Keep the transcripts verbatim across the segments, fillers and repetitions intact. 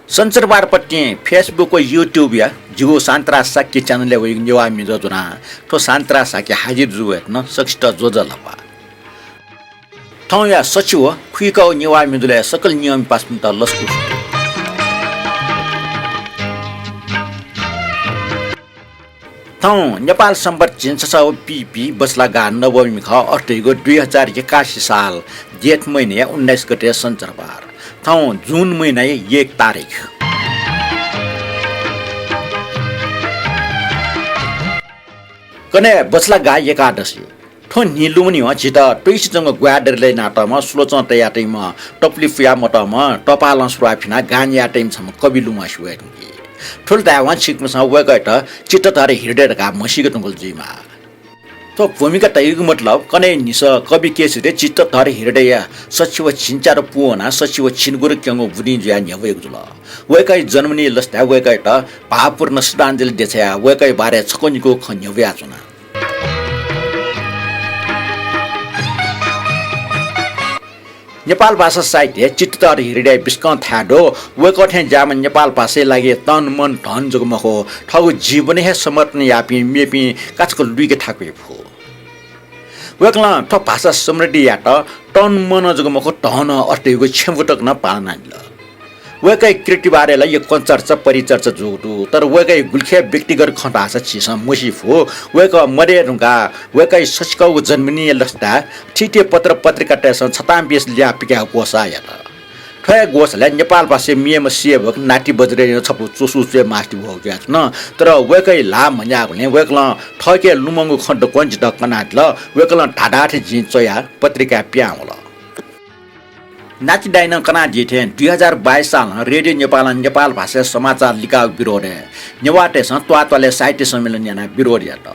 सञ्चारबारपट्टि Facebook व YouTube या जिगु शान्तराज शाक्य channel य् वइगु नेवाः मिजं ज्वनाः थ्व शान्तराज शाक्य हाजिर जू वय्कलं सकसित ज्वजलपा। थौंया सछि व खुइकाउ नेवाः मिजुलय् सकल नियम पासापिन्त लसकुस। थौं नेपाल संवत् झिंछसः व पीपी बछलागाः नवमी खः, अथे धइगु दुई हजार एकासी साल जेठ महिनाया उन्नाइस गते सञ्चारबार। थौं जुन महिनाया एक तारिख। कन्हय् बछलागाः एकादशी। थ्व न्हि लुमनिं झीत तुइसिच्वंगु ग्वाहालि यानातःम्ह, सुलोचना तयातइम्ह, तपुलि पुया मतःम्ह, तःपालं सुराः फिनाः गान याये तइम्ह छम्ह कवि लुमंसे वये धुंकी। थुलि धायेवं छिकपिन्सं वय्कःयात चित्तधर हृदय धकाः म्हसीके धुंकल जुइमाः। थ्व भूमिका तइगु मतलब कन्हय् न्हिसः कवि केसरी चित्तधर हृदयया सछि व झिंच्यादँ पूवनाः सछि व झिंगुरु क्यंगु बुदिं जुयाः न्ह्यब्वयागु जुल। वय्कःया जन्मदिनया लसताय् वय्कःयात भावपूर्ण श्रद्धाञ्जली देछायाः वय्कःया बारे छकः निकः खँ न्ह्यब्वयाच्वना। नेपाल भाषा साहित्यय् चित्तधर हृदय बिस्कं थाय् दु। वय्कः थें ज्याःम्ह नेपाल भाषाया लागि तन मन धन जक मखु, थःगु जीवन हे समर्पण याःपिं मेपिं काचाक्क लुइके थाकुइ फु। वय्कलं थ्व भाषा समृद्धि यायेत तन मन जक मखु, धन अथे धइगु छेँबुँ तक नं पालना यानादिल। वय्कःया कृति बारे ला यक्व चर्चा परिचर्चा जूगु दु, तर वय्कःया गुलिखे व्यक्तिगत खँ धाःसा झीसं म्हसी फु। वय्कः मदये धुंकाः वय्कःया सछिकःगु जन्मदिनया लसताय् थीथी पत्र पत्रिकातय्सं छतां बेस ल्याः पिकायेगु ग्वसाः यात। थ्व हे ग्वसालय् नेपाल भाषाया मेम्ह सेवक नाति बज्रेय्‌नं छपु च्वसु च्वये मास्ति वःगु जुयाच्वन। तर वय्कःया ल्हाः म्हन्याःगुलिं वय्कलं थःके लुमंगु खँ दक्वं जितः कनादिल। वय्कलं धाधाःथें जिं च्वयाः पत्रिकाय् पिहां वल। नाति दाइनं कनादी थें दुई हजार बाइस सालं रेडियो नेपालं नेपाल भाषाया समाचार लिकाःगु विरोधय् नेवाःतय्सं त्वाःत्वालय् साहित्य सम्मेलन यानाः विरोध यात।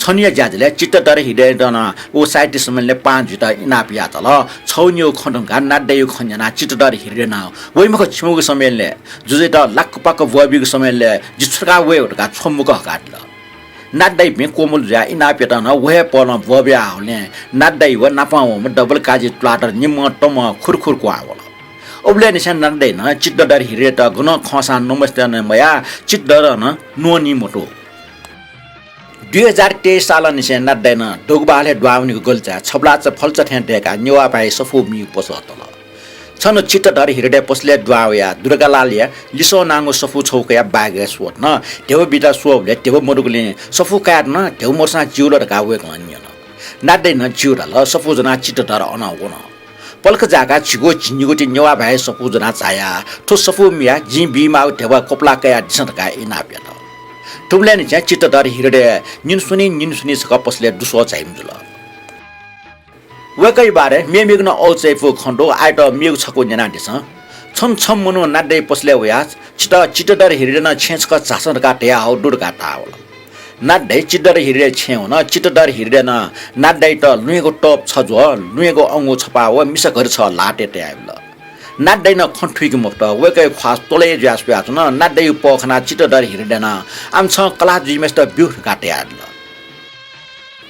छन्हुया ज्याझ्वलय् चित्तधर हृदयं नं व साहित्य सम्मेलनय् पाहां जुइत इनाप यात। छगू निगू खँ धुंकाः नाति दाइया खँ न्यनाः चित्तधर हृदयं नं वइ मखु, छिमिगु सम्मेलनय् जुजुयात लाक्कपाक्क ब्वःबीगु सम्मेलनय् जि छु धकाः वये धकाः छ्वमु मखु धकाः धाल। नाति दाइपिं क्वमलु जुयाः इनाप यात नं व हे पहलं ब्वःबिया हःगुलिं नाति दाइ व नापं वःम्ह दबल काजी तुलाधर निम्हं तमं खुरखुर क्वहां वल। उबलय् निसें नाति दाइनं चित्तधर हृदययात गनं खंसां नमस्ते नं मयाः, चित्तधरं नं न्वनी मत्वः। दुई हजार तेइस सालंनिसें नाति दाइनं दगुबहालय् दुहां वनीगु गल्चाय् छबलाचा फल्चा थें दय्काः नेवाः भाय् सफू मीगु पसः तल। छन्हु चित्तधर हृदय पसलय् दुहां वयाः दुर्गालालया लिसः नांगु सफू छगू कयाः बाय्गय् स्वः धुन। ध्यबा बीत स्वःबलय् ध्यबा मदुगुलिं सफू काये धुन, ध्यबा मदुसां ज्यू ला धकाः वय्कलं न्यन। नाति दाइनं ज्यू धाल, सफू ज्वनाः चित्तधर अनं वन। पलख जाय्काः झिगू झिंनिगूति नेवाः भाय् सफू ज्वनाः झायाः थ्व सफू मियाः जिं बीमाःगु ध्यबा क्वपला कयादिसँ धकाः इनाप यात। थुबलय् निसें चित्तधर हृदय निन्हुस्वनी निन्हुस्वनी छकः पसलय् दुस्वः झाइम्ह जुल। वय्कःया बारे मेमेगु नं अःचायापुगु खँ दु, आःयात मेगु छकू न्यनादिसँ। छन्हु छम्ह मनू नाति दाइया पसलय् वयाः छितः चित्तधर हृदयं छेँय् छकः झासँ धकाः धयाहःगु दु धकाः धाः वल। नाति दाइ चित्तधर हृदय छेँय् वन। चित्तधर हृदयं नाति दाइयात लुँयेगु तःप छज्वः, लुँयेगु अंगू छपाः व मिसा घरि छगः ल्हातय् तयाबिल। नाति दाइनं खँ थुइके मफुत। वय्कःया ख्वाः त्वलय् जुयाः स्वयाच्वन। नाति दाइया पः खनाः चित्तधर हृदयं आम छं कलाः जुइम्हय्सित ब्यु धकाः धयादिल।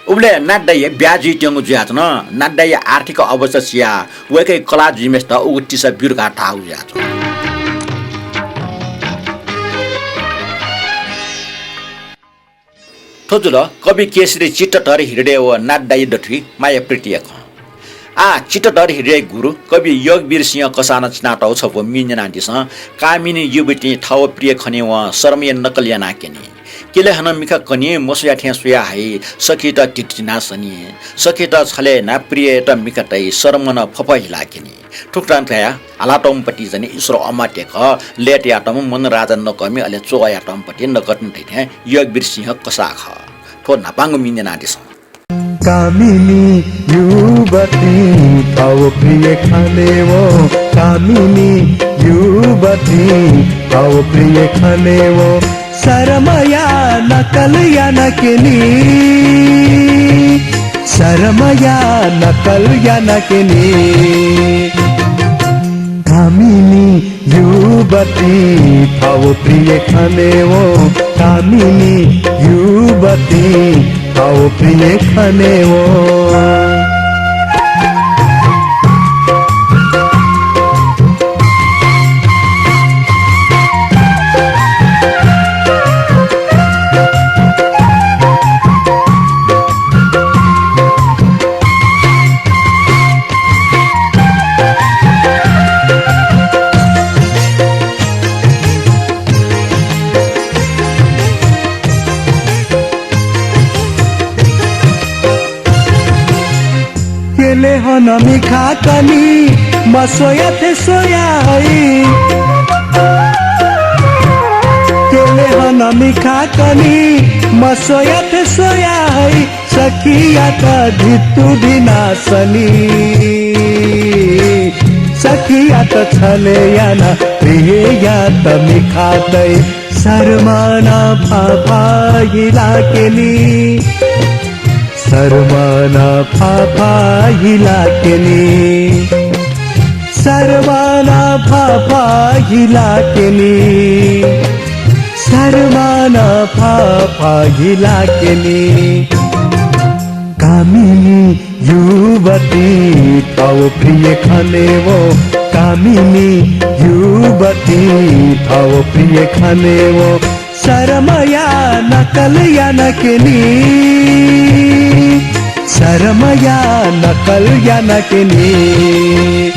उबलय् नाति दाइया ब्याहा जुइत्यंगु जुयाच्वन। नाति दाइया आर्थिक अवस्था सियाः वय्कःया कलाः जुइम्हय्सित उगु तिसा ब्यु धकाः धाःगु जुयाच्वन। थ्व जुल कवि केसरी चित्तधर हृदय व नाति दाइया दथुइ माया प्रीतिया खँ। आः चित्तधर हृदयया गुरु कवि योगवीर सिंह कसाःनं चिनातःगु छपु मि न्यनादिसँ। कामिनी युवतीं थःगु प्रिय खनी वं शरमया नकल यानाः क्यनी। क्यले हनं मिखा कनी, मसुया थें सुया हइ, सखीत धितिनाः सनी। सखीत छले यानाः प्रिययात मिखा तइ, शरमं नं फफः हिलाः क्यनी। थुकथं धयाः हालातःम्ह पति जनि ईश्वर अमात्य खः, लय् तयातःम्ह मनराजा नकःमि, अले च्वः यातःम्ह पति नकतिनि धइथें योगवीर सिंह कसाः खः। थ्व न्हापांगु मि न्यनादिसँ। कामिनी युवती थव प्रिय खनेवं, कामिनी युवती थव प्रिय खनेवं, शरमया नकल यानाः क्यनी, शरमया नकल यानाः क्यनी। कामिनी युवती थव प्रिय खनेवं, कामिनी युवती थव प्रिय खनेवं। हन मिखा कनी, मस्वया थें स्वया हइ। केले हन मिखा कनी, मस्वया थें स्वया हइ। सखियात धित्तु भिना सनी, सखियात छले याना प्रिययात मिखा तइ। शर्मना फाफा हिला केनी, शर्मना फाफा हिला केनी, शर्मना फाफा हिला केनी, शर्मना फाफा हिला केनी। कामिनी युवती थव प्रिय खनेवं, कामिनी युवती थव प्रिय खनेवं, शर्मया नकल याना केनी, शर्मया नकल याना केनी।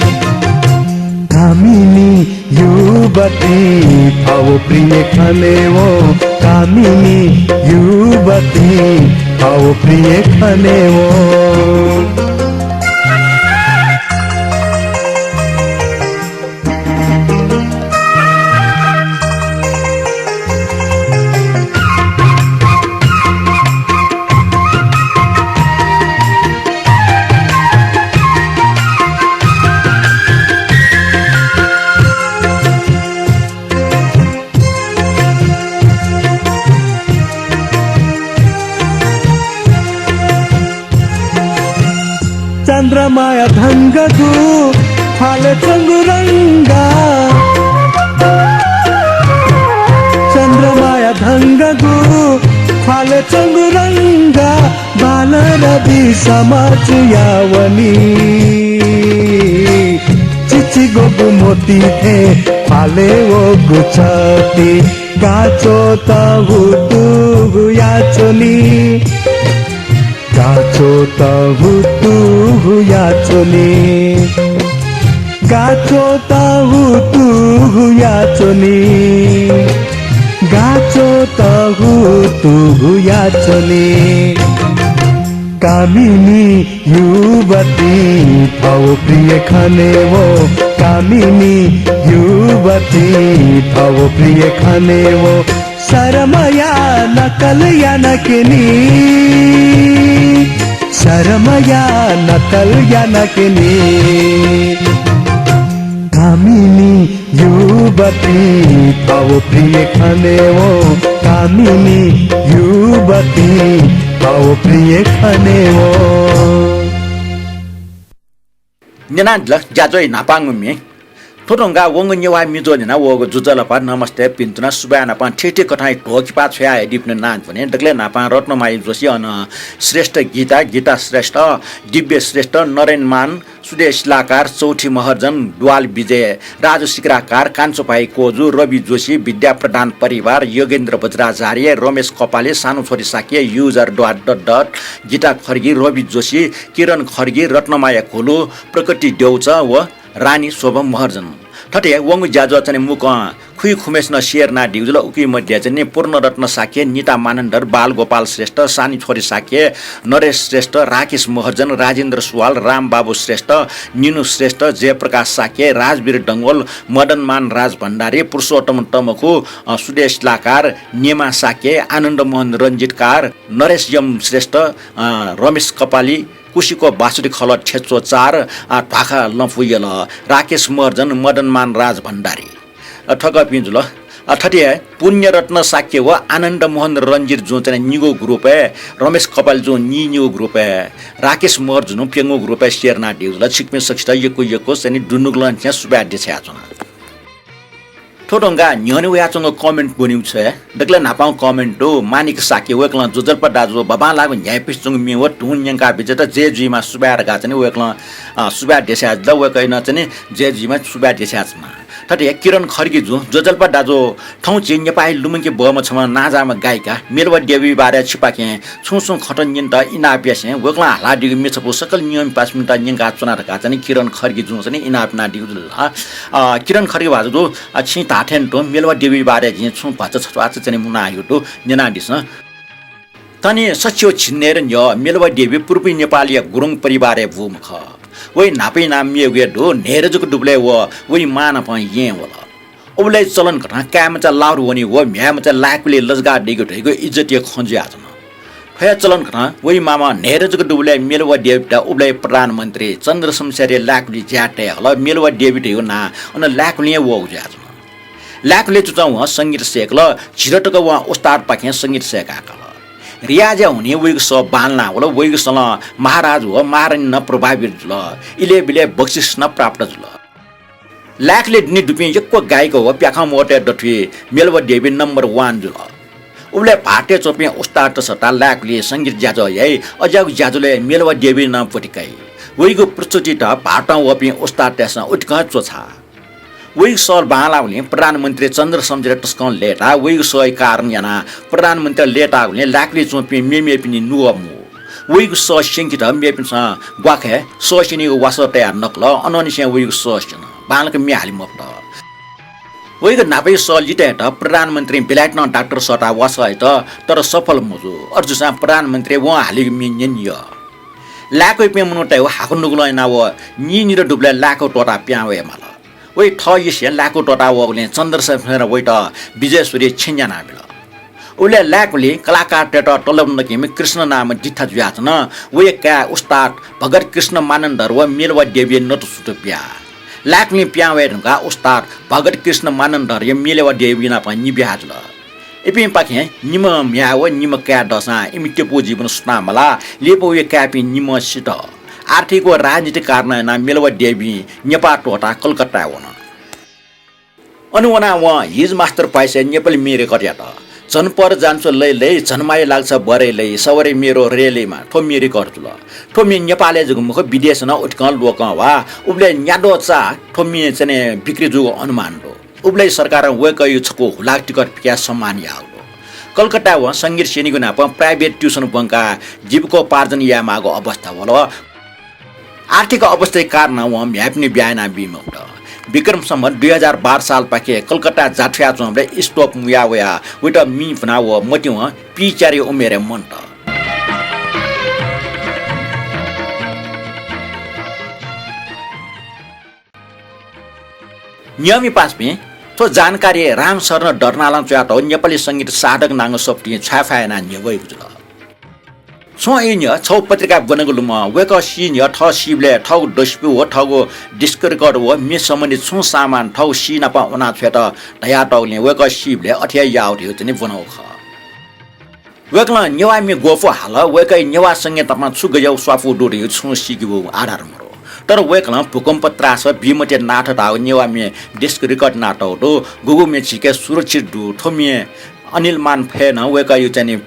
कामिनी युवती थव प्रिय खनेवं, कामिनी युवती थव प्रिय खनेवं। चन्द्रमाया धंगगु ख्वालय् च्वंगु रंगा, चन्द्रमाया धंगगु ख्वालय् च्वंगु रंगा, बालरवि समाज यावनी। चिचिगोगु मोती थें ख्वालय् वःगु छति, गाच्वत हुतुगु याच्वनी। गाच्वत हुतुगु याच्वनी। गाच्वत हुतुगु याच्वनी। गाच्वत हुतुगु याच्वनी। कामिनी युवती थव प्रिय खनेवं, कामिनी युवती थव प्रिय खनेवं, शर्मया नकल याना केनी, शर्मया नकल याना केनी। कामिनी युवती थव प्रिय खनेवं, कामिनी युवती थव प्रिय खनेवं। न्यनादिल ज्याझ्वःया न्हापांगु म्ये। थ्व धुंकाः वंगु नेवाः म्ये ज्वः न्यना वःगु ज्वजलपा, नमस्ते, भिन्तुना, सुभाय् न्हापां थीथी कथंया ध्वकिपा छ्वयाहयादीपिं नां ध्वने। दकलय् न्हापां रत्नमाया जोशी, अन श्रेष्ठ गीता, गीता श्रेष्ठ, दिव्य श्रेष्ठ, नरेन मान, सुदेश शिलाकार, चौथी महर्जन, द्वाल विजय, राजु सिक्राकार, कान्छो भाइ कोजु, रवि जोशी, विद्या प्रधान परिवार, योगेन्द्र बज्राचार्य, रमेश कपाली, सानो छोरी शाक्य, युजर डट डट डट, गीता खड्गी, रवि जोशी, किरण खड्गी, रत्नमाया घोलु, प्रकृति द्यौच व रानी शोभा महर्जन। थथे वंगु ज्याझ्वः चाहिँ मुक्कं खुइखुम्हेसिनं share यानादीगु जुल। उकी मध्ये चाहिँ पूर्णरत्न शाक्य, निता मानन्धर, बालगोपाल श्रेष्ठ, सानी छोरी शाक्य, नरेश श्रेष्ठ, राकेश महर्जन, राजेन्द्र सुवाल, रामबाबु श्रेष्ठ, निनु श्रेष्ठ, जयप्रकाश शाक्य, राजवीर डंगोल, मदनमान राजभण्डारी, पुरुषोत्तम तमखु, अ, सुदेश लाकार, नेमा शाक्य, आनन्दमोहन रञ्जितकार, नरेश यम श्रेष्ठ, अ, रमेश कपाली, कुसिको बाँसुरी खलः थेच्वः चार, अ, ध्वाखा लँपु यल, राकेश महर्जन, मदनमान राजभण्डारी। अ, थकःपिं जुल। अ, थथे हे पुण्यरत्न शाक्य व आनन्दमोहन रञ्जित जुं चाहिँ निगू group-य्, रमेश कपाली जुं नीनिगू group-य्, राकेश महर्जन प्यंगू group-य् share यानादीगु जुल। छिकपिं सकसित यक्व यक्व चाहिँ दुनुगलंनिसें सुभाय् देछायाच्वना। थ्व धुंकाः न्ह्यःने वयाच्वंगु comment ब्वनेगु छु हे। दकलय् न्हापांगु comment दु माणिक शाक्य, वय्कलं ज्वजलपा दाजु बांबांलाःगु न्ह्याइपुसे च्वंगु म्ये व धुन न्यंका बिज्यात जय जुइमा सुभाय् धकाः चाहिँ वय्कलं, अ, सुभाय् देछायादिल। वय्कलं चाहिँ जय जुइमा सुभाय् देछायाच्वना। थथे हे किरण खड्गी जुं, ज्वजलपा दाजु, थौं झी नेपाःया लुमंके बहःम्ह छम्ह नांजाःम्ह गायिका मेलवा देवी बारे छिपाखें छुं छुं खँत न्यनेत इनाप यासें वय्कलं हालादीगु म्ये छपु सकल नियमपासेपिन्त न्यंकाच्वना धकाः चाहिँ किरण खड्गी जुं चाहिँ इनाप यानादीगु जुल। अ, किरण खड्गी भाजु, अ, छिं धाःथें तुं मेलवा देवी बारे जिं छुं भचा छत्वाःचा चाहिँ मुनाहयागु दु, न्यनादिसँ। थनि सच्छि व झिंन्हय्‌या न्ह्यः मेलवा देवी पूर्वी नेपालया गुरुङ परिवारया बूम्ह खः। वइ न्हापां नं मेगु हे दु, न्हय्‌दँ जक दुबलय् व वइ मां नाप येँय् वल। उबलय् चलन कथं काय्‌मचा लाहुरु वनी व म्ह्याय्‌मचा लाय्‌कुलिइ लजगाः दइगु धइगु इज्जतया खँ जुयाच्वन। थ्व हे चलन कथं वइ मामं न्हय्‌दँ जक दुबलय् मेलवा देवीत उबलय् प्रधानमन्त्री चन्द्रशमशेरया लाय्‌कुलिइ ज्याय् तयाहल। मेलवा देवी धइगु नां अन लाय्‌कुलिं हे वःगु जुयाच्वन। लाय्‌कुलिइ च्वंच्वं वं संगीत सय्‌कल। झिदँ तक वं उस्तादपाखें संगीत सय्‌काकल। रियाजया हुनिं वइगु सः बांलाः वल। वइगु सलं महाराज व महारानी नं प्रभावित जुल। इलय्‌बिलय् बक्सिस नं प्राप्त जुल। लाय्‌कुलिइ दुने दुपिं यक्व गायिका व प्याखंम्वःतय् दथुइ मेलवा देवी number one जुल। उबलय् भारतय् च्वंपिं उस्तादत सःताः लाय्‌कुलिइ संगीत ज्याझ्वः याइ। अज्याःगु ज्याझ्वलय् मेलवा देवी नं ब्वति काइ। वइगु प्रस्तुतित भारतं वःपिं उस्तादतय्‌सं उतिकं च्वछाः। वइगु सः बांलाःगुलिं प्रधानमन्त्री चन्द्रशमशेर तसकं लय्‌ताः। वइगु सःया कारण यानाः प्रधानमन्त्री लय्‌ताःगुलिं लाय्‌कुलिइ च्वंपिं मेमेपिनि नुगः मू। वइगु सः स्यंकेत मेपिन्सं ग्वाखय् सः स्यनीगु वासः तयाः नकल। अनंनिसें वइगु सः स्यन। बांलाक म्ये हाले मफुत। वइगु न्हापाया सः लित हयेत प्रधानमन्त्रीं बेलायतं डाक्टर सःताः वासः हयेत, तर सफल मजू। अथे जूसां प्रधानमन्त्रीं वं हालीगु म्ये न्यने यः। लाय्‌कूपिं मनूतय्‌गु हाकु नुगलं यानाः व नीनिदँ दुबलय् लाय्‌कू त्वःताः पिहां वये माल। वइ थःयिसे लाय्‌कू त्वःताः वःगुलिं चन्द्रशमशेरं वइत विजयश्री छेँ न्यानाबिल। उबलय् लाय्‌कुलिइ कलाकारतय्‌त तलब नकीम्ह कृष्ण नामं दिट्ठा जुयाच्वन। वया काय् उस्ताद भगत कृष्ण मानन्धर व मेलवा देवीया नतुसुतु बिया। लाय्‌कुलिं पिहां वये धुंकाः उस्ताद भगत कृष्ण मानन्धरया मेलवा देवी नाप निब्याहा जुल। इपिंपाखें निम्ह म्ह्याय् व निम्ह काय् दःसां इमि त्यपु जीवन सुनां मलाः। लिपा वया काय्‌पिं निम्हं सित। आर्थिक व राजनीतिक कारणं यानाः मेलवा देवीं नेपाः त्वःताः कलकत्ताय् वन। अन वनाः वं हिज मास्टर भ्वाइसय् नेपाली म्ये record यात। झन पर जान्छु लय्‌लय्, झन माया लाग्छ बरय् लय्, सवारी मेरो रेलय्‌मा थ्व म्ये record जुल। थ्व म्ये नेपालय् जक मखु, विदेशय् नं उतिकं लोकंह्वाः। उबलय् न्याद्वः चाः थ्व म्ये चाहिँ बिक्री जूगु अनुमान दु। उबलय् सरकारं वय्‌कःयागु छकू हुलाक टिकट पिकाः सम्मान याःगु दु। कलकत्ताय् वं संगीत स्यनीगु नापं private tuition ब्वंकाः जीविकोपार्जन यायेमाःगु अवस्था वल। आर्थिक अवस्थाया कारणं वं म्ह्याय्‌पिनि ब्याहा यानाबी मफुत। विक्रम सम्वत दुई हजार बाह्र सालपाखे कलकत्ताय् जाथुयाच्वंबलय् stroke मुया वयाः वइत मि भुना व मतिवं पीच्यारिया उमेरय् मन्त। न्यंपिं पासापिं, थ्व जानकारी रामशरण दर्नालं च्वयातःगु नेपाली संगीत साधक नांगु सफुतिं छ्वाय्‌फाय् यानाः न्ह्यः वइगु जुल। छुं ई न्ह्यः छगू पत्रिकाय् ब्वनागु लुमं वय्‌कः सी न्ह्यः थः सीबलय् थःगु दसिपु व थःगु disc record व म्ये सम्बन्धी छुं सामान थःगु सी नाप वनाछ्वयेत धयातःगुलिं वय्‌कः सीबलय् अथे हे याःगु धइगु चाहिँ ब्वनागु खः। वय्‌कलं नेवाः म्ये ग्वःपु हाल, वय्‌कःया नेवाः संगीत नाप छु गज्याःगु स्वापू दु धइगु छुं सीकेगु आधार मदु। तर वय्‌कलं भूकम्प त्रास, बीमते नाथ धाःगु नेवाः म्ये disc record यानातःगु दु। गुगु म्ये झीके सुरक्षित दु। थ्व म्ये अनिल मान फय्‌नं वय्‌कःयागु चाहिँ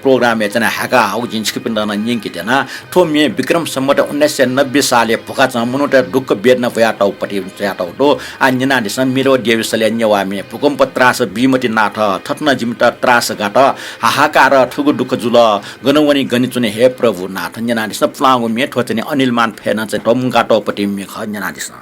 हाय्‌काः हाःगु जिं छिकपिन्त नं न्यंके त्यना। थ्व म्ये विक्रम सम्वत उन्नाइस सय नब्बे सालय् भुखाचं मनूतय् दुःख वेदना ब्वयातःगु पति च्वयातःगु दु। आः न्यनादिसँ, मेलवा देवी सलया नेवाः म्ये भूकम्प त्रास बीमते नाथ, थथे नं जिमित त्रास गात, हाहाकार, थुगु दुःख जुल, गन वनी गन च्वनी हे प्रभु नाथ। न्यनादिसँ, पुलांगु म्ये थ्व चाहिँ अनिल मान फय्‌नं चाहिँ थ्व मुंकातःगु पति म्ये खः, न्यनादिसँ।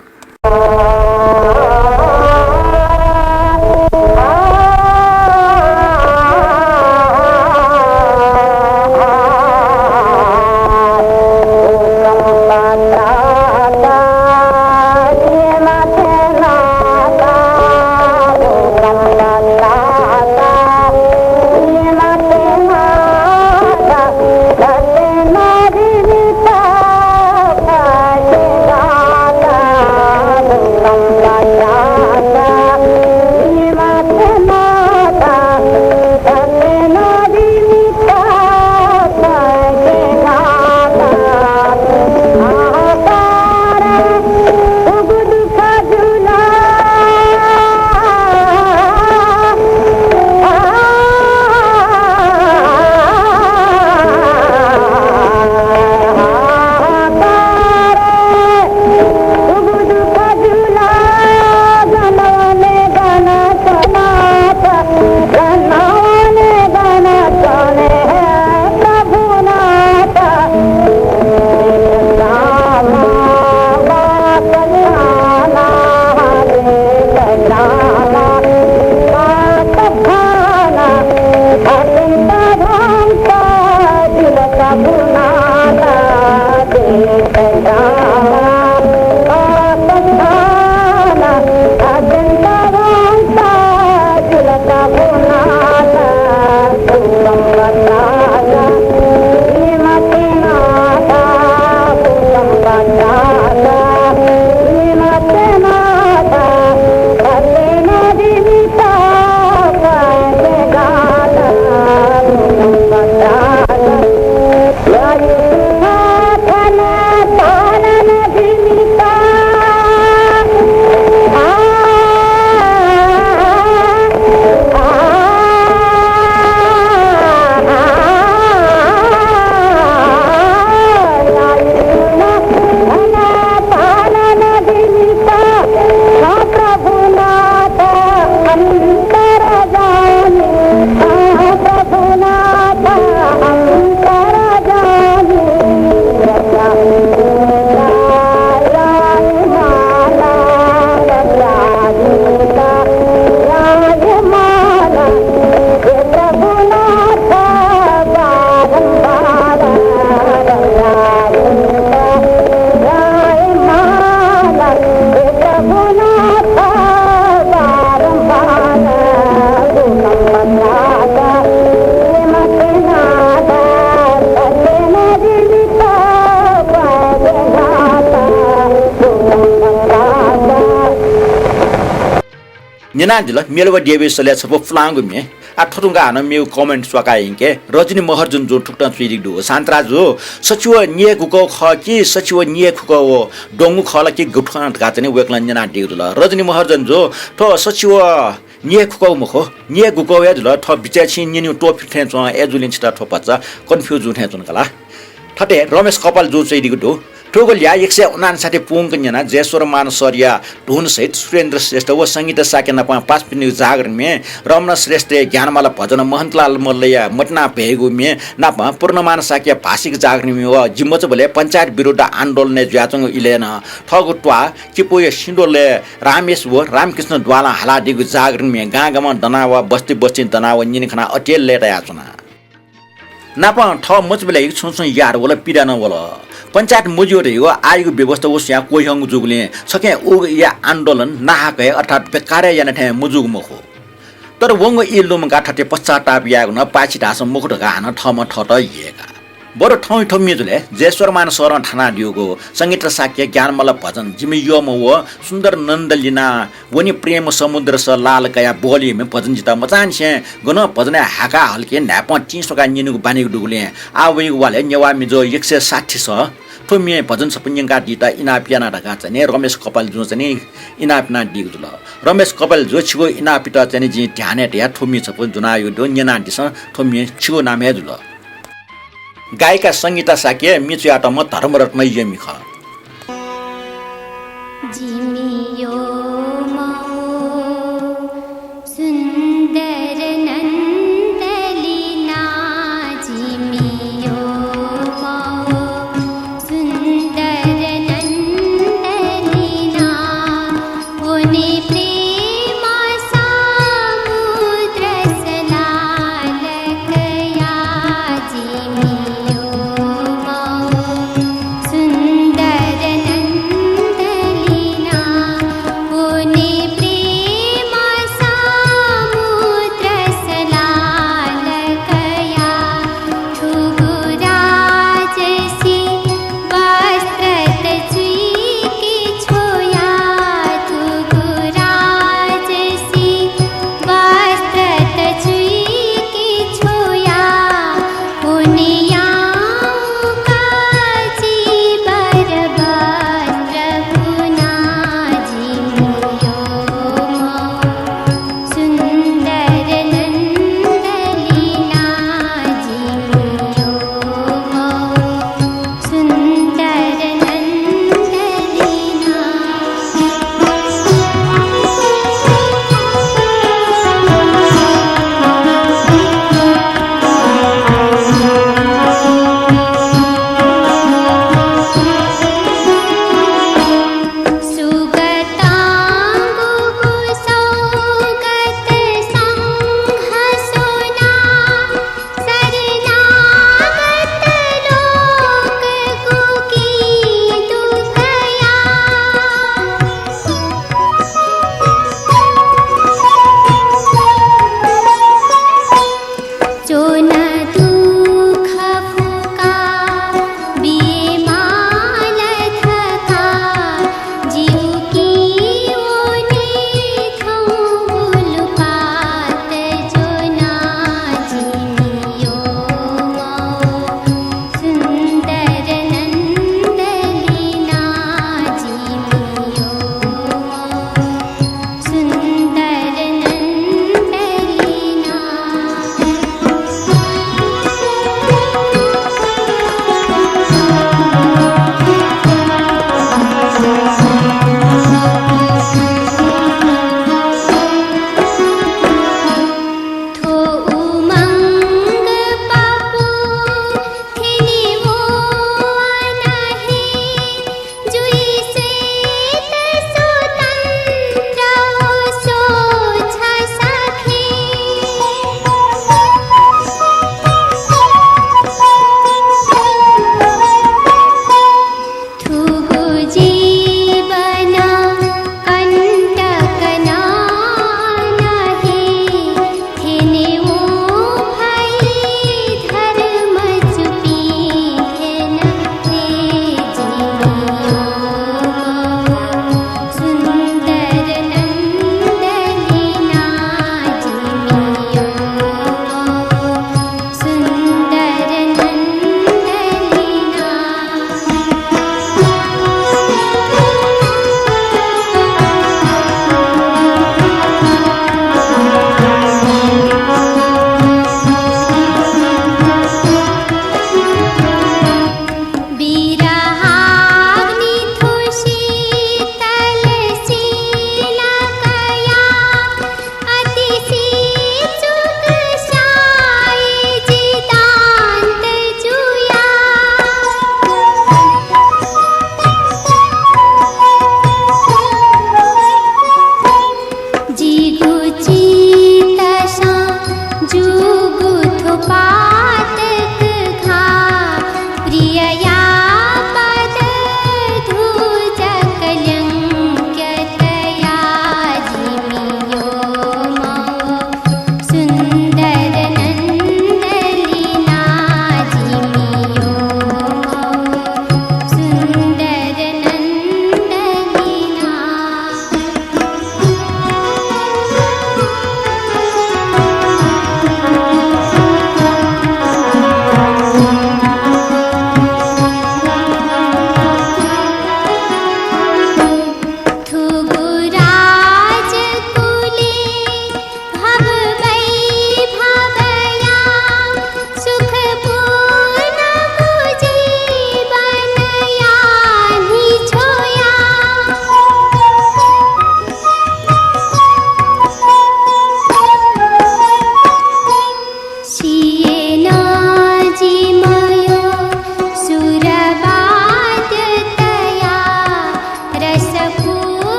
न्यनादिल, मेलवा देवी सलय् छपु पुलांगु म्ये। आ, थ्व धुंकाः हानं मेगु comment च्वकाः यंके। रजनी महर्जन जुं थुकथं च्वयादीगु दु। शान्तराजु, सछि व न्यय् गुकः खः कि सछि व न्यय् खुकः व द्वंगु खः ला कि गुकथं धकाः चाहिँ नि वय्कलं न्यनादीगु जुल। रजनी महर्जन जु, थ्व सछि व न्यय् खुकः मखु, न्यय् गुकः हे जुल। थ्व बिचय् छिं न्यनेगु त्वःफित थें च्वं, अय्जूगुलिं छितः थ्व भचा confuse जू थें च्वन का ला। थथे रमेश कपाल जुं च्वयादीगु दु। थुगु ल्याः एक सय उनान्साठी पूवंक न्यनाः जयस्वरमान सरया धुन सहित सुरेन्द्र श्रेष्ठ व संगीता शाक्य नाप पासापिनिगु जागरण म्ये, रमण श्रेष्ठया ज्ञानमाला भजन, महन्तलाल मल्लया मतिना भयेगु म्ये नाप पूर्णमान शाक्यया भाषिक जागरण म्ये व जि मचाबलय् पञ्चायत विरुद्ध आन्दोलनय् जुयाच्वंगु इलय् नं थःगु त्वाः चिपुया सिन्धुलय् रामेश व रामकृष्ण द्वालं हालादीगु जागरण म्ये गां गामं दनाः व बस्ती बस्तीं दनाः व न्यने खनाः अति हे लय्तायाच्वना। नापं थः मचाबलय् छुं छुं यात वल, पीडा नं वल। पञ्चायत मज्यू धइगु आःयागु व्यवस्था व स्वयां क्वह्यंगु जूगुलिं छखें उगु या आन्दोलन नाहक हे अर्थात् बेकार हे याना थें मजूगु मखु। तर वंगु ई लुमंकाः थथे पश्चाताप यायेगु नं पाय्छि धाःसा मखु धकाः हानं थःम्हं थःत यय्का। बरु थौंया थ्व म्ये जुलय् जयस्वरमान सरं थानादीगु संगीता शाक्य ज्ञानमाला भजन, जिमि यःम्ह व सुन्दर नन्द लिना वनी प्रेम समुद्र स लाल कया बोलीम्ह भजन जितः मचांनिसें गनं भजनय् हाय्काः हल कि न्हाय्पं तिं स्वकाः न्यनेगु बानीगु दुगुलिं आः वइगु वालय् नेवाः मिजो एक सय साठी स थ्व म्ये भजन छपु न्यंकादीत इनाप याना धकाः चाहिँ नि रमेश कपाल जुं चाहिँ नि इनाप यानादीगु जुल। रमेश कपाल जु, छिगु इनापयात चाहिँ नि जिं ध्यानय् तयाः थ्व म्ये छपु ज्वनादीगु दु, न्यनादिसँ, थ्व म्ये छिगु नामय् हे जुल। गायिका संगीता शाक्य, म्ये च्वयातःम्ह धर्मरत्न यःमि खः। जिमि यःम्ह व सुन्दर नन्दलिना, जिमि यःम्ह व सुन्दर नन्दलिना, वनी प्रेम समुद्र स लाल कया, जिमि यःम्ह व सुन्दर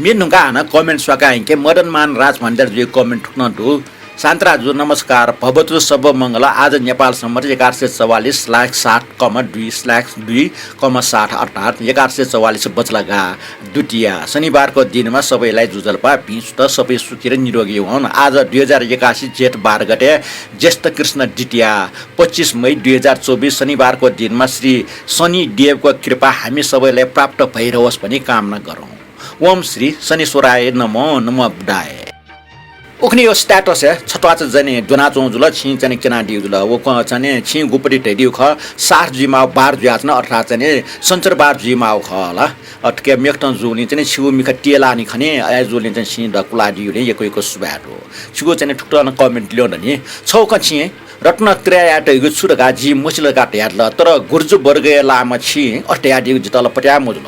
म्ये न्हुका हानं comment स्वाका हिंके मदनमान राजभण्डार जुइ comment थुकनं दु। शान्तराजु नमस्कार, भवतु सब्ब मंगल। आज नेपाल सम्बत एघार सय चौवालिस slash सात कमा दुई slash दुई कमा सात अर्थात् एघार सय चौवालिस बचलागा द्वितीया शनिबारको दिनमा सबैलाई जुजल्पा, भिं सुत, सबै सुखी र निरोगी हुन्। आज दुई हजार एकासी जेठ बाह्र गते ज्येष्ठ कृष्ण द्वितीया, पच्चिस मई दुई हजार चौबिस शनिबारको दिनमा श्री शनि देवको कृपा हामी सबैलाई प्राप्त भइरहोस् भनी कामना गरौँ। ओम श्री शनिश्वराय नमो नमः बुधाय। उखुन्हु यो status हे छत्वाःचा चाहिँ नि द्वनाच्वंगु जुल, छिं चाहिँ नि क्यनादीगु जुल। व क-, चाहिँ नि छिं गुपति धयादीगु खः, साठ जुइमाःगु बार जुयाच्वन, अर्थात् चाहिँ नि सञ्चरबार जुइमाःगु खः ला। अ, थुके मेकथं जूगुलिं चाहिँ नि छिगु मिखा तियलाःनि खनी, अय् जूगुलिं चाहिँ नि छिं द कुलादीगुलिं यक्व यक्व सुभाय् दु। छिगु चाहिँ नि थुकथं comment ल्यं दनि। छगू खँ छिं रत्नत्रयया धइगु छु धकाः जिं मसिल धकाः धयादिल, तर गुर्जु वर्गया लामा छिं अथे धयादीगु जितः ला पत्याः मजुल।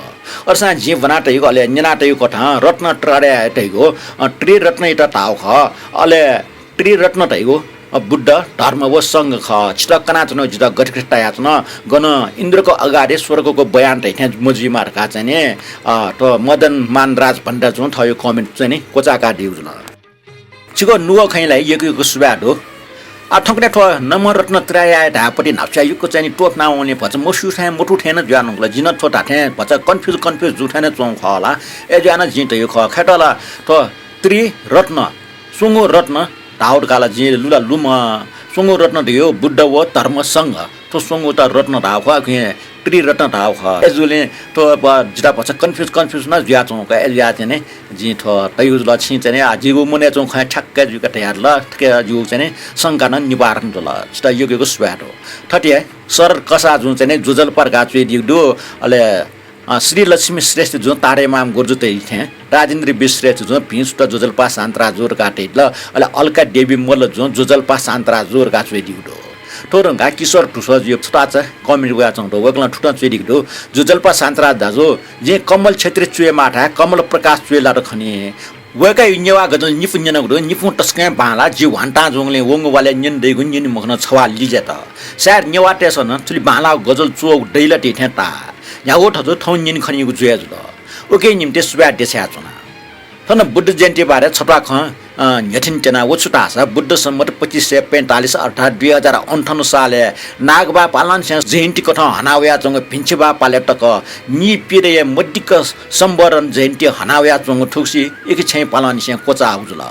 अय्सां जिं ब्वना तइगु अले न्यना तइगु कथं रत्नत्रय धइगु, अ, त्रिरत्नयात धाःगु खः। अले त्रिरत्न धइगु, अ, बुद्ध, धर्म व संघ खः। छितः कनाच्वनागु जितः गथे गथे तायाच्वन, गन इन्द्रको अगाडि स्वर्गको बयान धइथें मजुइमा धकाः चाहिँ नि, अ, थ्व मदन मान राज भण्डारजुं थःगु comment चाहिँ नि क्वचाय्कादीगु जुल। छिगु नुगः खँय् ला यक्व यक्व सुभाय् दु। आ, थौंकन्हय् थ्व नमरत्नत्रयया धायेपति न्हापा यक्व चाहिँ नि तोफना वंगुलिं भचा मस्यू थें मथू थें नं जुया नं वल। जिं नं थ्व धात्थें भचा confuse confuse जू थें नं च्वंगु खः ला। अय् जुयाः नं जिं धयागु खः। खय्त ला थ्व त्रिरत्न, स्वंगू रत्न धाःगु धकाः ला जिं लु ला लुमं। स्वंगू रत्न धयागु बुद्ध व धर्म संघ। थ्व स्वंगूत रत्न धाःगु खः, खिं त्रिरत्न धाःगु खः। अय् जूगुलिं थ्व ब-, जितः भचा confuse confuse नं जुयाच्वंगु खः। अय् जुयाः चाहिँ नि जिं थ्व तयागु जुल। छिं चाहिँ नि, आ, जिगु मनय् च्वंगु खँ हे ठ्याक्क जुइक धयादिल। थुके जिगु चाहिँ नि शंका नं निवारण जुल। छितः यक्व यक्व सुभाय् दु। थथे हे शरद कसाःजुं चाहिँ नि जुजल्पा धकाः च्वयादीगु दु। अले, अ, श्री लक्ष्मी श्रेष्ठजुं तारेमाम गुर्जु धइथें, राजेन्द्र विश्रेष्ठजुं भिं सुत जुजल्पा शान्तराजु धकाः धयादिल। अले अलका देवी मल्लजुं जुजल्पा शान्तराजु धकाः च्वयादीगु दु। थ्व धुंकाः किशोर धुस्वाजुया छत्वाःचा comment वयाच्वंगु दु। वय्कलं थुकथं च्वयादीगु दु, जुजल्पा शान्तराज दाजु, जिं कमल क्षेत्री च्वयेमाःथाय् कमल प्रकाश च्वय् लात खनी। वय्कःया नेवाः गजल निपु न्यनागु दु, निपुं तसकं बांलाः, जि ह्वान्तां जूगुलिं वंगु वालय् न्यने दइगु न्यने मखन, छवाः लिज्यात। सायद नेवाःतय्सं नं थुलि बांलाःगु गजल च्वःगु दइ ला धइथें ताः। न्ह्यागु थथे थौं न्यने खनीगु जुया जुल। उकिया निंतिं सुभाय् देछाया च्वना। थन बुद्ध जयन्ती बारे छत्वाः खँ, अ, न्ह्यथने त्यना। व छु धाःसा बुद्ध सम्बत पच्चिस सय पैंतालिस अर्थात् दुई हजार अन्ठाउन्न सालय् नागबा पालांनिसें जयन्ती कथं हना वयाच्वंगु भिंछिबा पालय् तक नीपीदँया मदिक्क संवरण जयन्ती हना वयाच्वंगु थुगुसी इखि छेँ पालांनिसें क्वचाःगु जुल।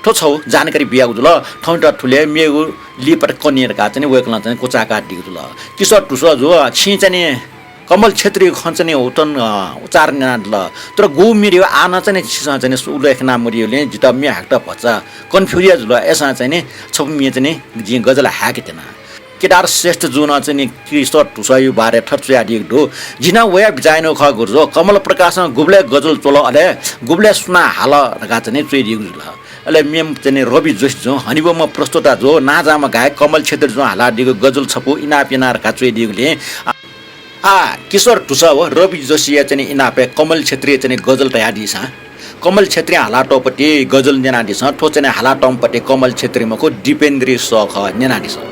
थ्व छगू जानकारी बियागु जुल। थौंयात थुलि मेगु लिपा कने धकाः चाहिँ नि वय्कलं चाहिँ नि क्वचाय्कादीगु जुल। किशोर धुस्वाजु, छिं चाहिँ नि कमल क्षेत्रीया खँ चाहिँ नि उतन, अ, उच्चारण यानादिल। तर गु म्येया आः नं चाहिँ नि छिसं चाहिँ नि उल्लेख याना मदिउलिं जितः म्ये हायेत भचा confuse हे जुल। अय्सां चाहिँ नि छपु म्ये चाहिँ नि जिं गजल हाय्के त्यना। केदार श्रेष्ठजुं नं चाहिँ नि किशोर धुस्वाजुया बारे थथे च्वयादीगु दु, जिं नं वयाः बिचाः यानागु खः गुरुजु, कमल प्रकाशं गुबलय् गजल च्वल अले गुबलय् सुनां हाल धकाः चाहिँ नि च्वयादीगु जुल। अले म्येम्ह चाहिँ नि रवि जोशीजुं हनेबहःम्ह प्रस्तोताजु नांजाःम्ह गायक कमल क्षेत्रीजुं हालादीगु गजल छपु इनाप याना धकाः च्वयादीगुलिं, आ, आ, किशोर धुस्वाजु व रवि जोशीया चाहिँ नि इनापय् कमल क्षेत्रीया चाहिँ नि गजल धयादिसँ। कमल क्षेत्रीं हालातःपति गजल न्यनादिसँ। थ्व चाहिँ नि हालातःम्हपति कमल क्षेत्री मखु, दिपेन्द्री सः खः, न्यनादिसँ।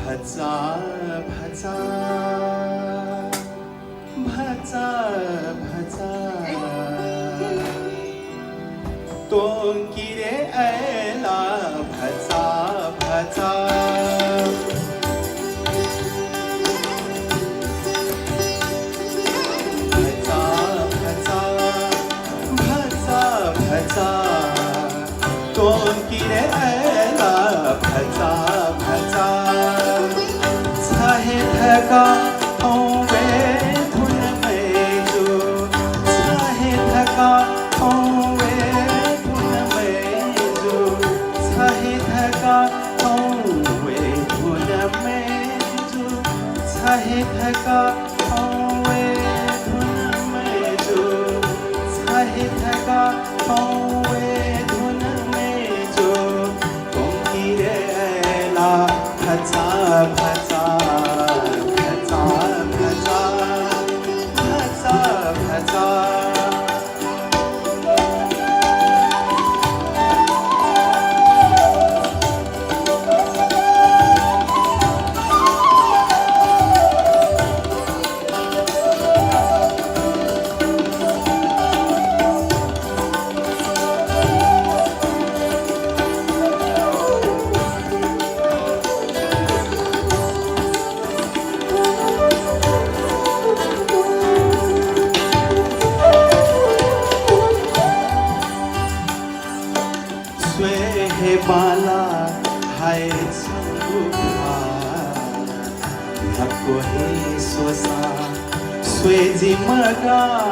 भचा भचा, भचा भचा, त्वंकिरे अय्ला भचा भचा। भचा भचा, भचा भचा, त्वंकिरे अय्ला भचा भचा। छ हे धकाः थौं वये धुन मय्जु, छ हे धकाः थौं वये धुन मय्जु। थका थौं वये धुन मय्जु, छाहि थका थौं वये धुन मय्जु, त्वंकिरे अय्ला भचा भचा, भचा भचा, भचा भचा। स्वये हे बांला हाय् छंगु ख्वाः, न्ह्याक्व हे स्वसां स्वये जिमगाः।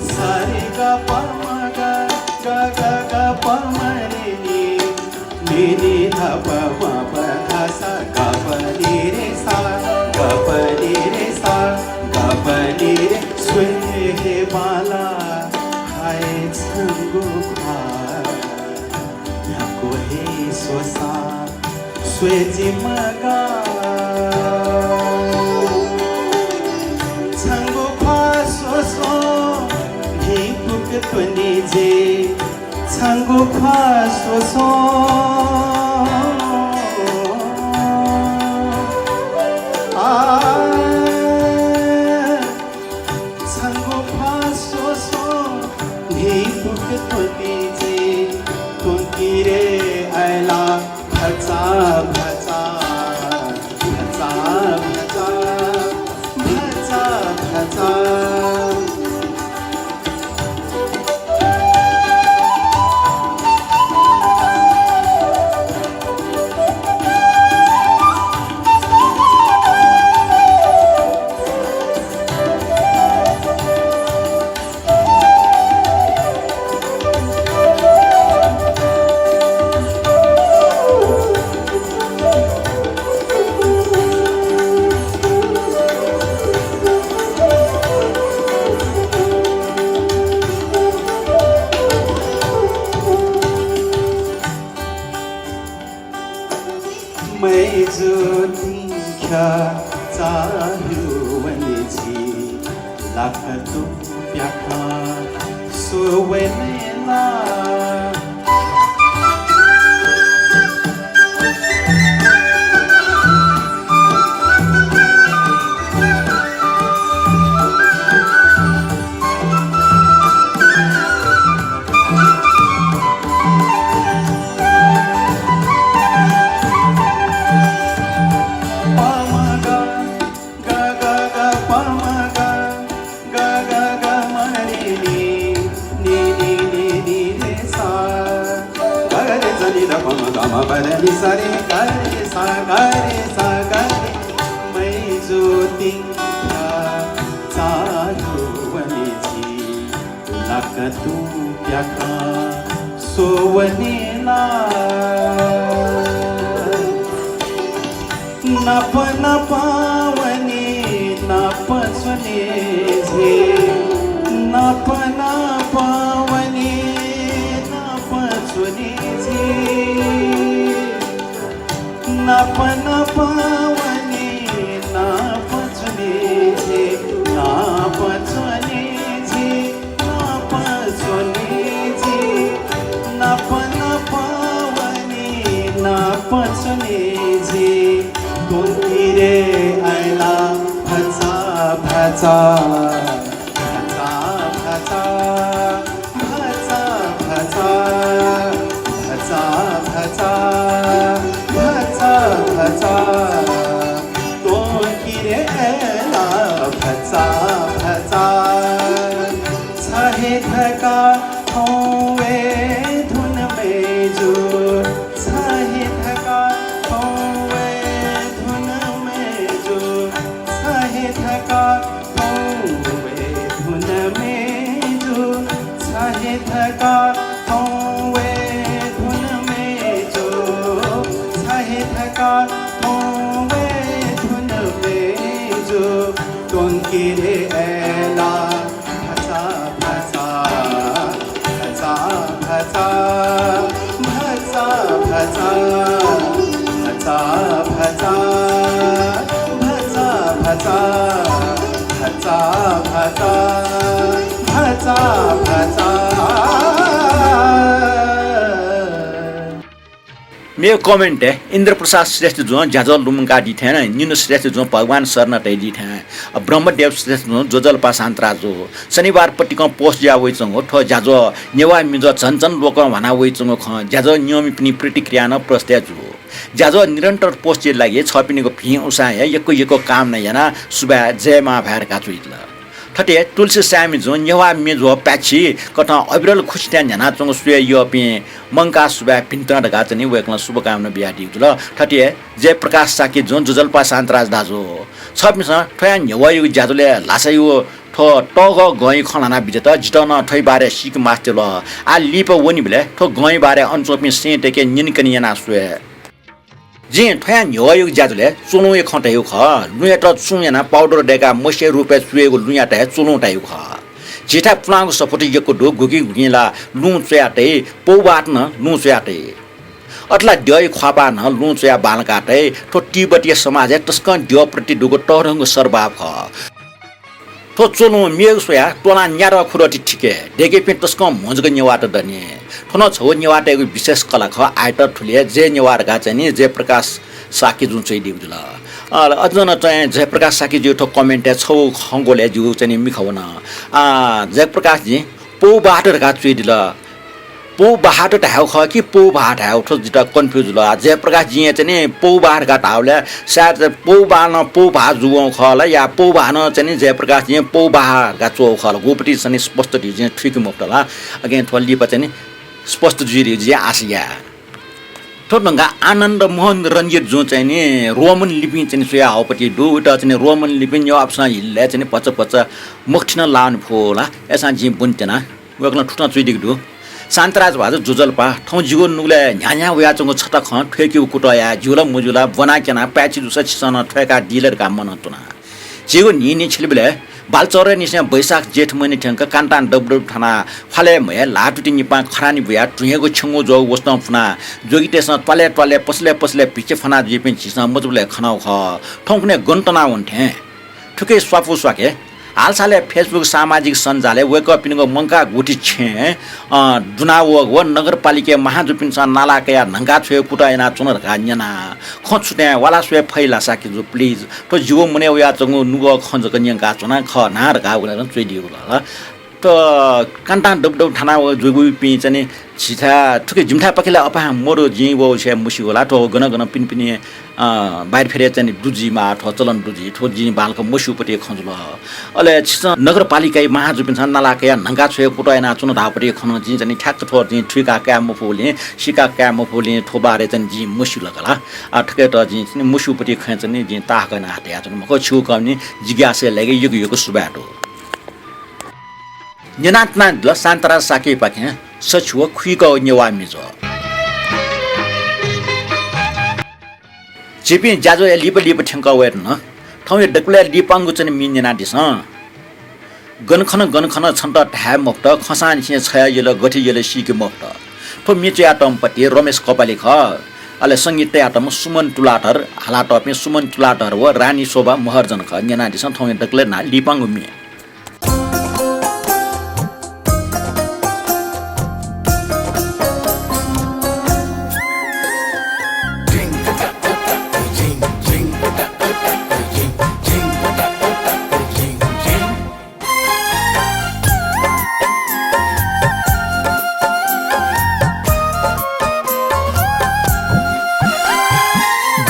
सारे गा पा मा गा, गा गा गा पा मा रे नी, नी नी धा पा मा पा धा सा, गा पा नी रे सा, गा पा नी रे सा, गा पा नी रे। स्वये हे बांला हाय् छंगु ख्वाः, न्ह्याक्व हे स्वसां स्वये जिमगाः। छंगु ख्वाः स्वस्वं न्हिं पुक त्वने जे, छंगु ख्वाः स्वस्वं। आ, छंगु ख्वाः स्वस्वं न्हिं पुक त्वने जे, त्वंकिरे अय्ला भचा भचा, भचा भचा, भचा भचा। मय्जुतिं ख्याः चाःह्यू वने झी, लाकातुं प्याखं स्ववने ला। मय्जुतिं ख्याः चाःह्यू वने झी, लाकातुं प्याखं स्ववने ला। नाप नाप वने, नाप च्वने झी, नाप नाप वने, नाप च्वने झी। नाप नाप वने, नाप च्वने झी, नाप च्वने झी, नाप च्वने झी। नाप नाप वने, नाप च्वने झी। त्वंकिरे अय्ला भचा भचा, भचा भचा, भचा भचा, भचा भचा, भचा भचा। त्वंकिरे अय्ला भचा भचा। छ हे थका थौं वये धुन मय्जु, छ हे थका थौं थका थौं वये धुन मेजु, छहे थका थौं वये धुन मेजु, छहे थका थौं वये धुन मेजु, त्वंकिरे अय्‌ला भचा भचा, भचा भचा, भचा भचा, भचा भचा, भचा भचा, भचा भचा, भचा भचा। मेगु comment य् इन्द्रप्रसाद श्रेष्ठ जुं ज्याझ्वः लुमंकादी थें, निन्हु श्रेष्ठ जुं भगवान शरण तयादी थें, ब्रह्मदेव श्रेष्ठ जुं ज्वजलपा शान्तराज जु। शनिबार पतिकं post जुया वइच्वंगु थ्व ज्याझ्वः नेवाः मिजं झन झन लोकं ह्वाना वइच्वंगु खँ ज्याझ्वः न्यंम्हपिनि प्रतिक्रियां नं प्रष्ट जू। ज्याझ्वः निरन्तर post जुइगु लागि छःपिनिगु भिं उसाँय् यक्व यक्व कामना यानाः सुभाय् जय मांभाय् धकाः च्वयादिल। थथे तुलसी साय्‌मि जुं नेवाः मेजु पाय्‌छि कथं अविरल खुसि थें न्ह्यानाच्वंगु स्वये यःपिं मंकाः सुभाय् भिंतुना धकाः चाहिँ नि वय्‌कलं शुभकामना बियादीगु जुल। थथे जयप्रकाश शाक्य जुं ज्वजलपा शान्तराज दाजु, छःपिन्सं थ्वया न्ह्यवःयागु ज्याझ्वलय् ल्हासायागु थ्व तःगः गंया खँ ल्हाना बिज्यात। जितः नं थ्वया बारे सीके मास्ति वल। आः लिपा वनीबलय् थ्व गंया बारे अन च्वंपिं सैंतय्‌के न्यनेकने यानाः स्वये। जिं थ्वया न्ह्यवःयागु ज्याझ्वलय् च्वलुंया खँ धयागु खः। लुँयात चुं यानाः powder दय्‌काः मसिया रूपय् च्वयेगु लुँयात हे च्वलुं धयागु खः। झीथाय् पुलांगु सफुत यक्व दु, गुकिं गुकिं ला लुँ च्वया तइ, पौभाःत नं लुँ च्वया तइ। अथे ला द्यःया ख्वाःपाः नं लुँ च्वयाः बांलाका तइ। थ्व तिब्बतीय समाजय् तसकं द्यः प्रति दुगु तःधंगु सद्भाव खः। थ्व च्वलुं मेगु स्वयाः त्वलां न्यादँ खुदँ ति थिके, दय्‌केपिं तसकं म्हो जक नेवाःत दनि। थ्व नं छगू नेवाःतय्‌गु विशेष कला खः। आयत थुलि हे जय नेवाः धकाः चाहिँ नि जयप्रकाश शाक्य जुं च्वयादीगु जुल। अ, अझ नं चाहिँ जयप्रकाश शाक्यजुया थ्व comment-य् छगू खँ ग्वलय् जिगु चाहिँ नि मिखा वन। अ, जयप्रकाशजुं पौभाःत धकाः च्वयादिल। पौभाःत धायेगु खः कि पौभाः धायेगु, थ्व जितः confuse जुल। आ, जयप्रकाशजुं चाहिँ नि पौभाः धकाः धाःबलय् सायद पौभाः नं पौभाः जूगु खः ला, या पौभाः नं चाहिँ नि जयप्रकाशजुं पौभाः धकाः च्वःगु खः ला, गुपति चाहिँ नि स्पष्ट धइगु जिं थुइके मफुत ला। अकिं थ्व लिपा चाहिँ नि स्पष्ट जुइ धइगु जिं आशा याये। थ्व धंकाः आनन्द मोहन रंजित जुं चाहिँ नि रोमन लिपिं चाहिँ नि स्वया हःपति दु। वइत चाहिँ नि रोमन लिपिं नेवाःपाखें हिलय् चाहिँ नि भचा भचा मखुथि नं लाःनि फु ला। अय्‌सां जिं ब्वने त्यना। वय्‌कलं थुकथं च्वयादीगु दु। शान्तराज भाजु ज्वजलपा, थौं जिगु नुगलय् न्ह्याः न्ह्याः वयाच्वंगु छता खँ थ्वयेकेगु कुतः याये ज्यू ला मज्यू ला ब्वना क्यना, पाय्‌छि जूसा छिसं नं थ्वयेकादी ला धकाः मनंतुना। झीगु न्हिं न्हिं छिलिबलय् बालचौरय्‌निसें बैशाख जेठ महिना थ्यंक कान्तां दबुदबु थानाः ख्वालय् म्हय् ल्हाःतुति निपां खरानी बुयाः धुँयागु छेँगू ज्वःगु वसतं फुनाः ज्वगितय्‌सं त्वालय् त्वालय् पसलय् पसलय् भिक्षा फ्वना जुइपिं झीसं मजबुलय् खनागु खः। थौंकन्हय् गन तनावने थें। थुकी स्वापू स्वाके हालसालय् Facebook सामाजिक सञ्जालय् वय्‌कःपिनिगु मंकाः गुथि छेँ, अ, दुना वःगु व नगरपालिकाया महाजुपिन्सं नाला कयाः न्हंका छ्वयेगु कुतः यानाच्वन धकाः न्यना। खँ छु थें वाला स्वये फइ ला शाक्यजु, please। थ्व जिगु मनय् वयाच्वंगु नुगः खँ जक न्यंकाच्वना, खः ना धकाः वय्‌कलं च्वयादीगु खः। थ्व कान्तां दबुदबु थानाः व जूगुपिं चाहिँ नि झीथाय्, थुकी जिमिथाय्‌पाखे ला अपां मदु, जिं वःगु छेँ मस्यू ला, थ्व गन गन पिने पिने, अ, बाहिर फेरे चाहिँ नि दुजी माः, थ्व चलन दुजी, थ्व जिं बांलाक मस्यूपति खँ जुल। अले छिसं नगरपालिकाया महाजुपिन्सं नाला कयाः न्हंका छ्वयेगु कुतः यानाच्वन धाःपति खँ नं जिं चाहिँ नि ठ्याक्क थ्व जिं थुइका काये मफुगुलिं, सीका काये मफुगुलिं थ्व बारे चाहिँ नि जिं मस्यू ला का ला। आ, थुकियात जिं चाहिँ नि मस्यूपति खँ चाहिँ नि जिं ताःहाकः यानाः धयाच्वना। मखु, छिगु कम नि जिज्ञासाया लागि यक्व यक्व सुभाय् दु। न्यनातुनादिल शान्तराज शाक्यपाखें सछि व खुइकःगु नेवाः मिजु। झीपिं ज्याझ्वःया लिपा लिपा थ्यंकः वयेधुन। थौंया दकलय् लिपांगु चाहिँ नि म्ये न्यनादिसँ। गन खन गन खन छन्त धाये मफुत, खंसांनिसें छया यल गथे यल सीके मफुत। थ्व म्ये च्वयातःम्ह पति रमेश कपाली खः। अले संगीत तयातःम्ह सुमन तुलाधर, हालातःपिं सुमन तुलाधर व रानी शोभा महर्जन खः। न्यनादिसँ थौंया दकलय् न्हाय् लिपांगु म्ये।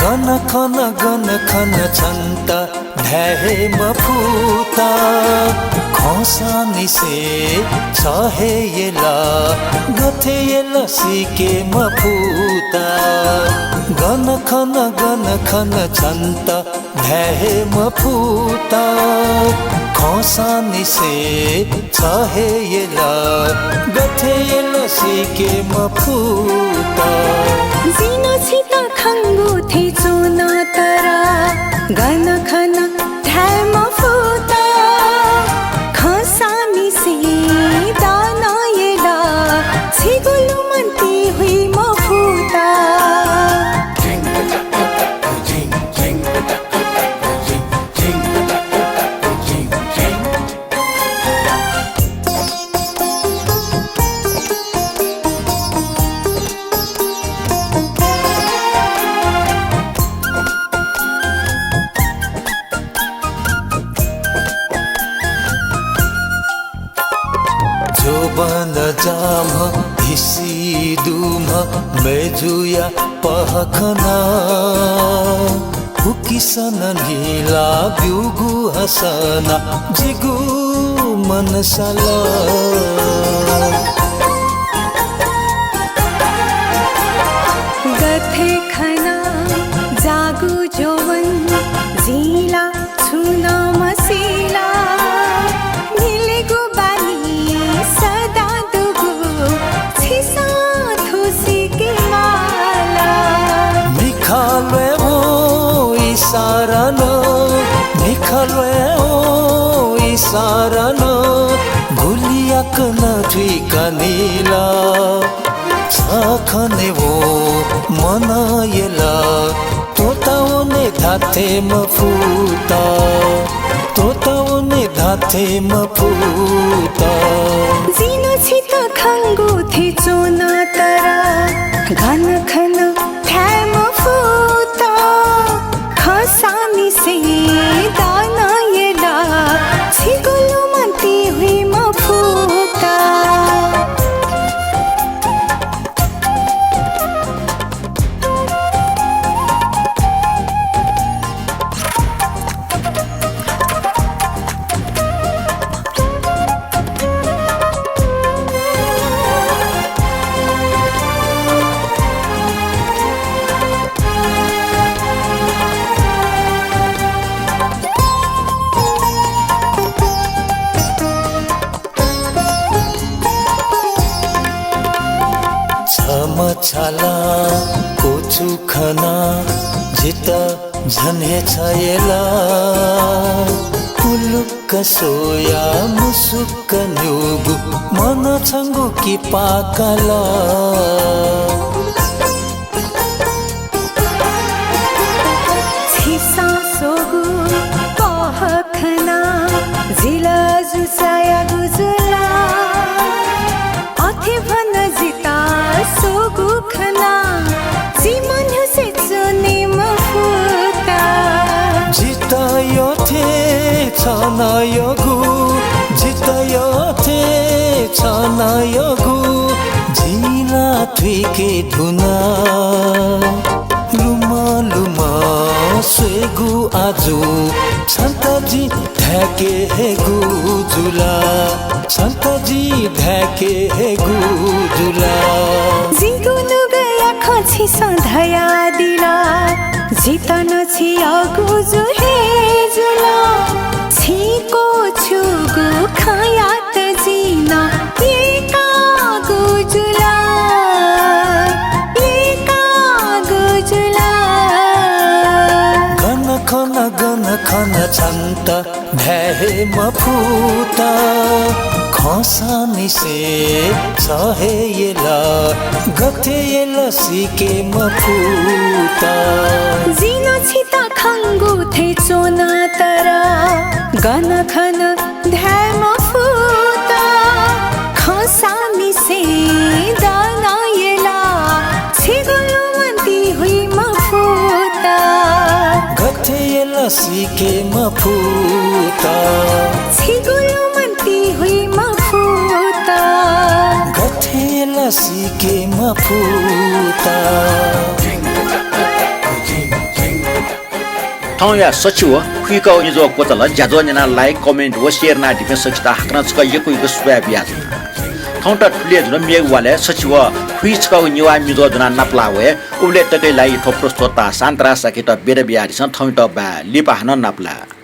गन खन गन खन छन्त धाये मफुत, खँ सानिसे छ हे यल, गथे यल सीके मफुत। गन खन, गन खन छन्त धाये हे मफुत। खंसानिसे छ हे यल, गथे यल सीके मफुत। जिं नं छित खंगु थें च्वन तर, गन खन धाये मफुत। खंसानिसे दन यल, छिगु लुमन्ति हुइ मफुत। जोबन जाम हिसी दुम मय्जुया पहखना। उकिसन न्हिला ब्यूगु हसना जिगु मनसला। गथे खना जागु जोवन जिं ला छुं नं मसिला। न्हिलेगु बानी सदां दुगु छिसं थुसिके माला। मिखा ल्वय् वं इसारां, मिखा ल्वय् वं इसारां, गुलि याकनं थुइका निला। छ खने वं मन यल, त्वःतावने धात्थें मफुत, त्वःतावने धात्थें मफुत। जिं नं छित खंगु थें च्वन तर, गन खन धाये मफुत। खंसानिसे दन यल, छिगु लुमन्ति हुइ मफुत। छम्ह छलां क्वचु खना जितः झन हे छ यल। पुलुक्क स्वया मुसुक्क न्हूगु मन छंगु किपा काल। छिसं स्वःगु पहखना जिलाजु चायागु जुल। अथे भन जितः स्वःगु खना जि मन्हुसे च्वने मफुत। जितः यःथें छं नं यःगु, जितः यःथें छं नं यःगु जिं ला थुइके धुन। लुमं लुमं स्वयेगु आजु छन्त जिं धायेके हयेगु जुल, छन्त जिं धायेके हयेगु जुल। जिगु नुगःया खँ छिसं धयादिल, जितः नं छियागु जु हे जुल। छिं क्वछुगु खँयात जिं नं यय्कागु जुल, यय्कागु जुल। गन खन, गन खन छन्त धाये हे मफुत। खंसांनिसें छ हे यल, गथे यल सीके मफुत। जिं नं छित खंगु थें च्वन तर, गन खन धाये मफुत। खंसांनिसें दन यल, छिगु लुमन्ति हुइ मफुत। गथे यल सीके मफुत। छिगु लुमन्ति हुइ मफुत। गथे यल सीके मफुत। थौंया सछि व खुइकागु निज्वः क्वचाल ज्याझ्वः न्यनाः like, comment व share यानादीपिं सछित हाकनं छकः यक्व यक्व सुभाय् बियाच्वना। थौंत थुलि हे जुल, मेगु वालय् सछि व खुइ छकःगु निभाः मिज्वः ज्वनाः नापलाः वये। उबलय् तकया लागि थ्व प्रस्तोता शान्तराज शाक्ययात बिदा बियादिसँ। थौंयात बाय्, लिपा हानं नापलाये।